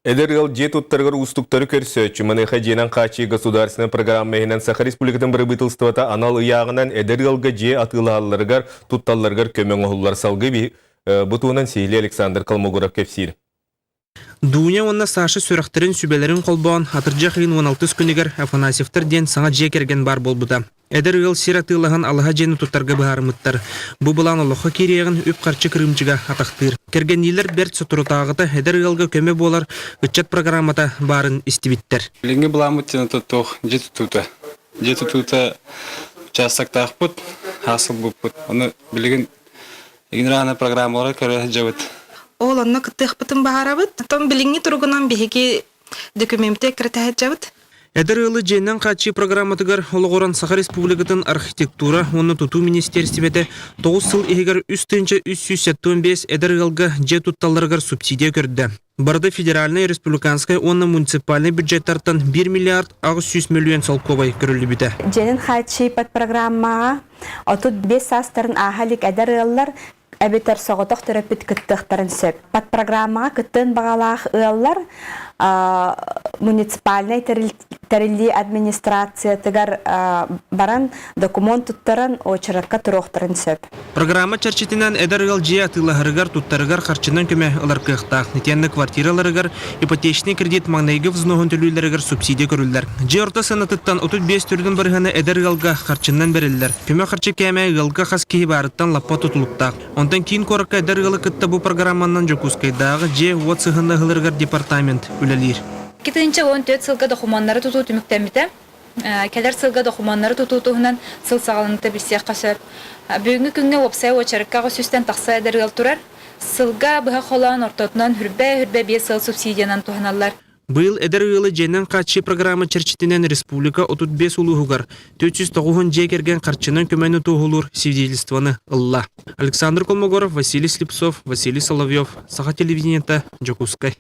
Эдэр ыал дьиэ туттарыгар уустуктары көрсөөччү. Маныаха дьиэнэн хааччыйыы государственнай программа иһинэн Саха Республикатын бырабыыталыстыбата анал ыйааҕынан эдэр ыалга дьиэ атыылаһалларыгар, тутталларыгар көмө оҥоһуллар. Салгыы бу туһунан сиһилии Александр Колмогоров кэпсиир. Дуня уонна Саша сүрэхтэрин сүбэлэрин холбоон, атырдьах ыйын 16 күнүгэр Афанасьевтар диэн саҥа дьиэ кэргэн баар буолбута. Эдэр ыал сир атыылаһан алаһа дьиэни туттарга быһаарыммыттар. Бу былаан олоххо киириэҕин үп-харчы кырыымчыга атахтыыр. Кэргэнниилэр бэрт соторутааҕыта эдэр ыалга көмө буолар ыччат программата баарын истибиттэр. Билиҥҥи былааммыт диэн туох дьиэ тутуута. Дьиэ тутуута участоктаахпыт, хаасылбыппыт. Ону билигин генеральнай программалары көрө сылдьабыт. Ол онно кыттыахпытын баҕарабыт. Оттон билиҥҥи туругунан биһиги документы эккирэтэ сылдьабыт. Эдэр ыалы дьиэнэн хааччыы программатыгар олоҕуран Саха Республикатын архитектура уонна тутуу министиэристибэтэ 9 сыл иһигэр 3375 эдэр ыалга дьиэ тутталларыгар субсидия көрдө. Барыта федеральнай, республиканскай уонна муниципальнай бюджеттартан 1 миллиард 800 мөлүйүөн солкуобай көрүллүбүтэ. Дьиэнин хааччыы подпрограммаҕа 35 саастарын ааһа илик эдэр ыаллар эбэтэр соҕотох төрөппүт кыттыахтарын сөп. Подпрограммаҕа кыттыан баҕалаах ыаллар муниципальнай тэриллии администрациятыгар баран докумуон туттаран уочаракка туруохтарын сөп. Программа чэрчитинэн эдэр ыал дьиэ атыылаһарыгар, туттарыгар харчынан көмө ылар кыахтаах. Итиэннэ квартираларыгар ипотечный кредит маҥнайгы взноһун төлүүллэригэр субсидия көрүллэр. Дьиэ орто сыанатыттан 35 төрдүн бырыһыана эдэр ыалга харчынан бэриллэр. Көмө харчы кээмэйэ ыалга хас киһи баарыттан лаппа тутулуктаах. Онтон киин куоракка эдэр ыалы кытта бу программанан Дьокуускайдааҕы дьиэ-уот сыһыаннаһыыларыгар департамент үлэлиир. 2014 сылга докумуоннары тутуу түмүктэммитэ. Кэлэр сылга докумуоннары тутуу туһунан сыл саҕаланыыта билсиэххэ сөп. Бүгүҥҥү күҥҥэ уопсайа уочаракка 800-тэн тахса эдэр ыал турар. Сылга быһа холоон ортотунан хүрбэ-хүрбэ биэс сыл субсидиянан туһаналлар. Быйыл эдэр ыалы дьиэнэн хааччыы программа чэрчитинэн республика 35 улууһугар 409 дьиэ кэргэн харчынан көмөнү туоһулуур свидетельствоны ылла. Александр Колмогоров, Василий Слепцов, Василий Соловьев, Саха телевидениета, Дьокуускай.